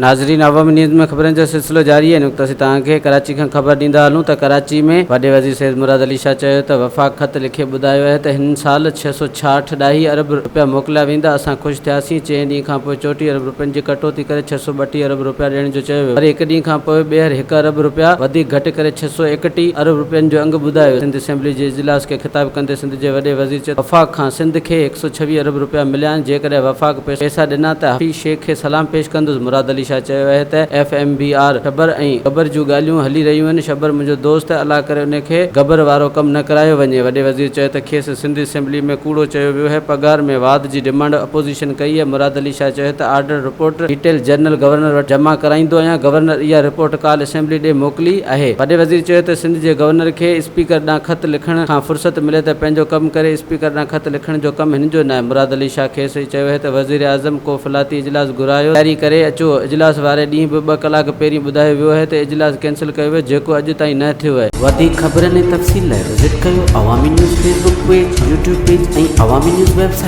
ناظرين عوامي نيوز ۾ خبرن جو سلسلو جاري آهي نقطه اسين توهان کي ڪراچي کان خبر ڏيندا هلون ته ڪراچي ۾ وڏي وزير سيد مراد علي شاهه چيو ته وفاق خط لکي ٻڌايو آهي ته هن سال 666 ڏهائي ارب رپيا موڪليا ويندا اسان خوش ٿياسين چئين ڏينهن کان پوء 34 ارب رپين جي ڪٽوتي ڪري 632 ارب رپيا ڏيڻ جو چيو ويو وري هڪ ڏينهن کان پوء ٻيهر هڪ ارب رپيا وڌيڪ گهٽ ڪري 631 ارب رپين جو انگ ٻڌايو ويو سنڌ اسيمبلي جي اجلاس کي خطاب ڪندي سنڌ جي وڏي وزير چيو ته وفاق کان سنڌ کي 126 ارب رپيا مليا آهن جيڪڏهن وفاق پئسا ڏنا ته حفيظ شيخ کي سلام پيش ڪندس. مراد علي شاهه چيو آهي ته ايف ايم بي آر شبر ۽ گبر جون ڳالهيون هلي رهيون آهن، شبر منهنجو دوست آهي، الله ڪري ان کي گبر وارو ڪم نه ڪرايو وڃي. وڏي وزير چيو ته کيس سنڌ اسيمبلي ۾ ڪوڙو چيو ويو آهي، پگهار ۾ واڌ جي ڊمانڊ اپوزيشن ڪئي آهي. مراد علي شاهه چيو ته order report detail general governor وٽ جمع ڪرائيندو آهيان، گورنر اها رپورٽ ڪالهه اسيمبلي ڏي موڪلي آهي. وڏي وزير چيو ته سنڌ جي گورنر کي اسپيڪر ڏانهن خط لکڻ کان فرصت ملي ته پنهنجو ڪم ڪري، اسپيڪر ڏانهن خط لکڻ جو ڪم هن جو ناهي. مراد علي شاهه کيس چيو آهي ته وزيراعظم ڪو فلاتي اجلاس گهرايو، تياري ڪري اچو، اجلاس واري ڏينهن به ٻه ڪلاڪ پهرين ٻڌايو ويو آهي ته اجلاس ڪينسل ڪيو ويو، جيڪو اڄ تائين نه ٿيو آهي. وڌيڪ خبرن ۽ تفصيل لاء وزٽ ڪيو Awami news Facebook page, YouTube page ۽ Awami news website.